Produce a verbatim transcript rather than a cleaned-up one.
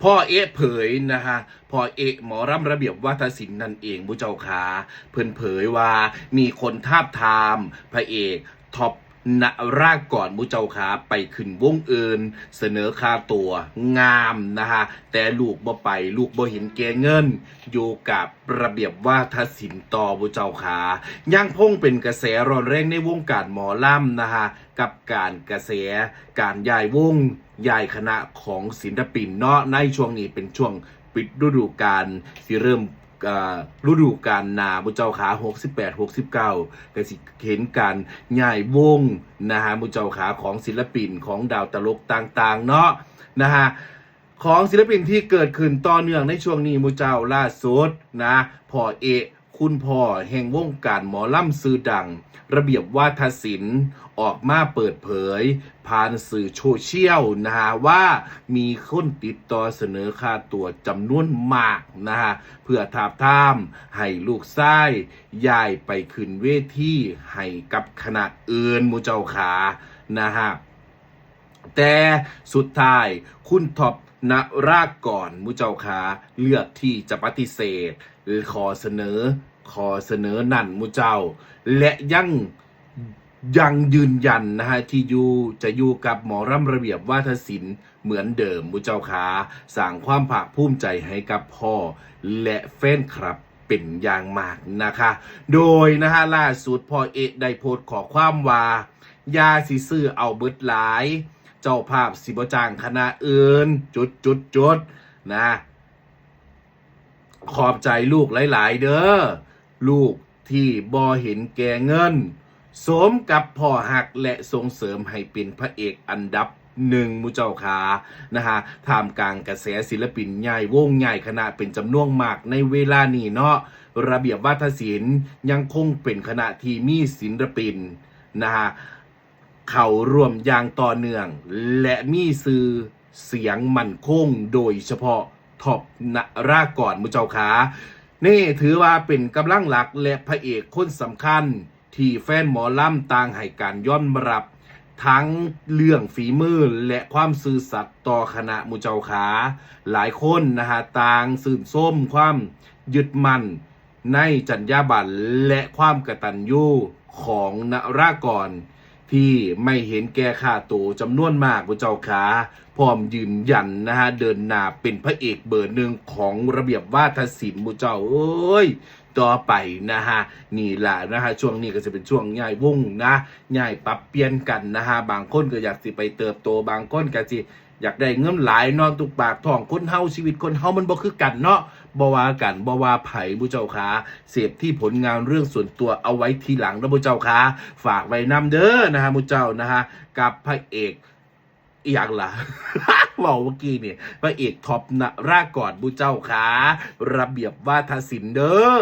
พ่อเอ๊ะเผยนะฮะ พ่อเอ๊ะหมอลำระเบียบวาทศิลป์นั่นเองหมู่เจ้าขา เพิ่นเผยว่ามีคนทาบทามพระเอกท็อปนรากรหมู่เจ้าขา ไปขึ้นวงอื่น เสนอค่าตัวงามนะฮะ แต่ลูกบ่ไป ลูกบ่เห็นแก่เงิน อยู่กับระเบียบวาทศิลป์ต่อหมู่เจ้าขา ยังคงเป็นกระแสร้อนแรงในวงการหมอลำนะฮะ กับการกระแสการย้ายวงย้ายคณะของศิลปินเนาะ ในช่วงนี้เป็นช่วงปิดฤดูกาล สิเริ่ม เอ่อ ฤดูกาลหน้าหมู่เจ้าขา หกสิบแปด หกสิบเก้า ก็สิเห็นการย้ายวงนะฮะ หมู่เจ้าขา ของศิลปิน ของดาวตลกต่างๆ เนาะนะฮะ ของศิลปินที่เกิดขึ้นต่อเนื่องในช่วงนี้หมู่เจ้า ล่าสุดนะ พ่อเอ๊ะ คุณพ่อแห่งวงการหมอลำชื่อดัง ระเบียบวาทศิลป์ ออกมาเปิดเผยผ่านสื่อโซเชียลนะฮะ ว่ามีคนติดต่อเสนอค่าตัวจำนวนมากนะฮะ เพื่อทาบทามให้ลูกชายย้ายไปขึ้นเวทีให้กับคณะอื่นหมู่เจ้าขานะฮะ แต่สุดท้ายคุณท็อปนรากรหมู่เจ้าขา เลือกที่จะปฏิเสธข้อเสนอ ข้อเสนอนั่นหมู่เจ้า และยัง ยังยืนยันนะฮะ ที่อยู่ จะอยู่กับหมอลำระเบียบวาทศิลป์เหมือนเดิมหมู่เจ้าขา สร้างความภาคภูมิใจให้กับพ่อและแฟนคลับเป็นอย่างมากนะคะ โดยนะฮะ ล่าสุดพ่อเอ๊ะได้โพสต์ข้อความว่า อย่าสิซื้อเอาเบิดหลาย เจ้าภาพสิบ่จ้างคณะอื่น จุดจุดจุดนะ ขอบใจลูกหลายๆ เด้อ ลูกที่บ่เห็นแก่เงิน สมกับพ่อฮักและส่งเสริมให้เป็นพระเอกอันดับหนึ่งหมู่เจ้าขานะฮะ ท่ามกลางกระแสศิลปินย้ายวงย้ายคณะเป็นจำนวนมากในเวลานี้เนาะ ระเบียบวาทศิลป์ยังคงเป็นคณะที่มีศิลปินนะฮะ เข้าร่วมอย่างต่อเนื่อง และมีชื่อเสียงมั่นคง โดยเฉพาะท็อปนรากรหมู่เจ้าขา นี่ถือว่าเป็นกำลังหลักและพระเอกคนสำคัญที่แฟนหมอลำต่างให้การยอมรับ ทั้งเรื่องฝีมือและความซื่อสัตย์ต่อคณะหมู่เจ้าขา หลายคนนะฮะ ต่างชื่นชมความยึดมั่น ในจรรยาบรรณและความกตัญญูของนรากร ที่ไม่เห็นแก่ค่าตัวจำนวนมากหมู่เจ้าขา พร้อมยืนยันนะฮะ เดินหน้าเป็นพระเอกเบอร์หนึ่งของระเบียบวาทศิลป์หมู่เจ้าเอ้ย ต่อไปนะฮะ นี่ล่ะนะฮะ ช่วงนี้ก็จะเป็นช่วงย้ายวงนะ ย้ายปรับเปลี่ยนกันนะฮะ บางคนก็อยากสิไปเติบโต บางคนก็สิ อยากได้เงินหลายเนาะ ทุกปากท้องคนเฮา ชีวิตคนเฮามันบ่คือกันเนาะ บ่ว่ากัน บ่ว่าไผหมู่เจ้าขา เสพที่ผลงานเรื่องส่วนตัวเอาไว้ทีหลังนะหมู่เจ้าขา ฝากไว้นำเด้อนะฮะหมู่เจ้านะฮะ กับพระเอก อีหยังล่ะ เว้าเมื่อกี้นี่ พระเอกท็อปนรากรหมู่เจ้าขา ระเบียบวาทศิลป์เด้อ